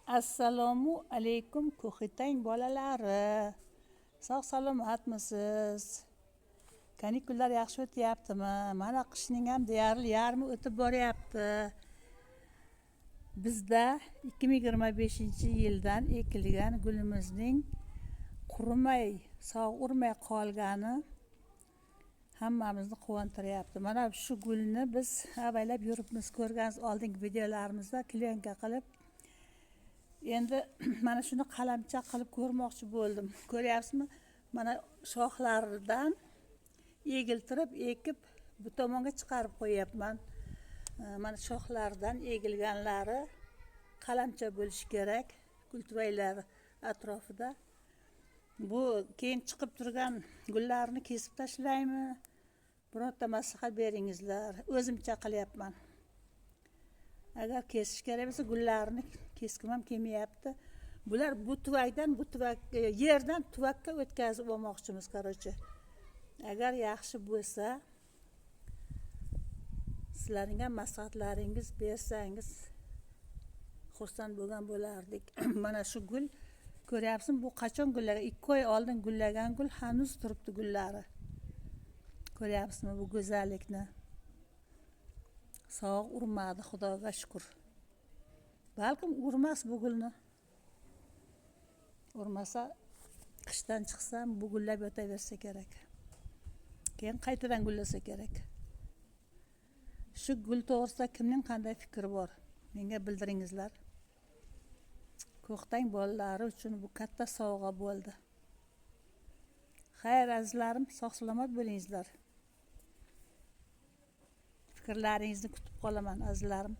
Assalomu alaykum, Ko'xitang bolalari. Sog' salomatmisiz? Kanikullar yaxshi o'tyaptimi? Mana qishning ham deyarli yarmi o'tib boryapti. Bizda 2025-yildan ekilgan gulimizning qurimay, sog' urmay qolgani hammamizni quvontiryapti. Mana shu gulni biz avaylab yuribmiz, ko'rgansiz oldingi videolarimizda klyonka qilib. Endi mana shuni qalamcha qilib ko'rmoqchi bo'ldim. Ko'ryapsizmi? Mana shoxlaridan egiltirib ekib, bu tomonga chiqarib qo'yyapman. Mana shoxlaridan egilganlari qalamcha bo'lishi kerak gultuvaklar atrofida. Bu keyin chiqib turgan gullarni kesib tashlaymi? Birorta maslahat beringizlar. O'zimcha qilyapman. Agar kesish kerak bo'lsa, gullarni keskim ham kelmayapti. Bular bu tuvakdan bu tuvak, yerdan tuvakka o'tkazib olmoqchimiz, короче. Agar yaxshi bo'lsa, sizlarning ham maslahatlaringiz bersangiz, xursand bo'lgan bo'lardik. Mana shu gul, ko'ryapsizmi, bu qachon gullagan? 2 oy oldin gullagan gul, hanuz turibdi gullari. Ko'ryapsizmi bu go'zallikni? Sovuq urmadi, Xudoga shukur. Balkim urmas bu gulni. Urmasa, qishdan chiqsam, bu gullab yotaversa kerak. Keyin qaytadan gullasa kerak. Shu gul to'g'risida kimning qanday fikri bor? Menga bildiringizlar. Ko'xtang bolalari uchun bu katta sovg'a bo'ldi. Xayr, azizlarim, sog' salomat bo'lingizlar. Fikrlaringizni kutib qolaman, azizlarim.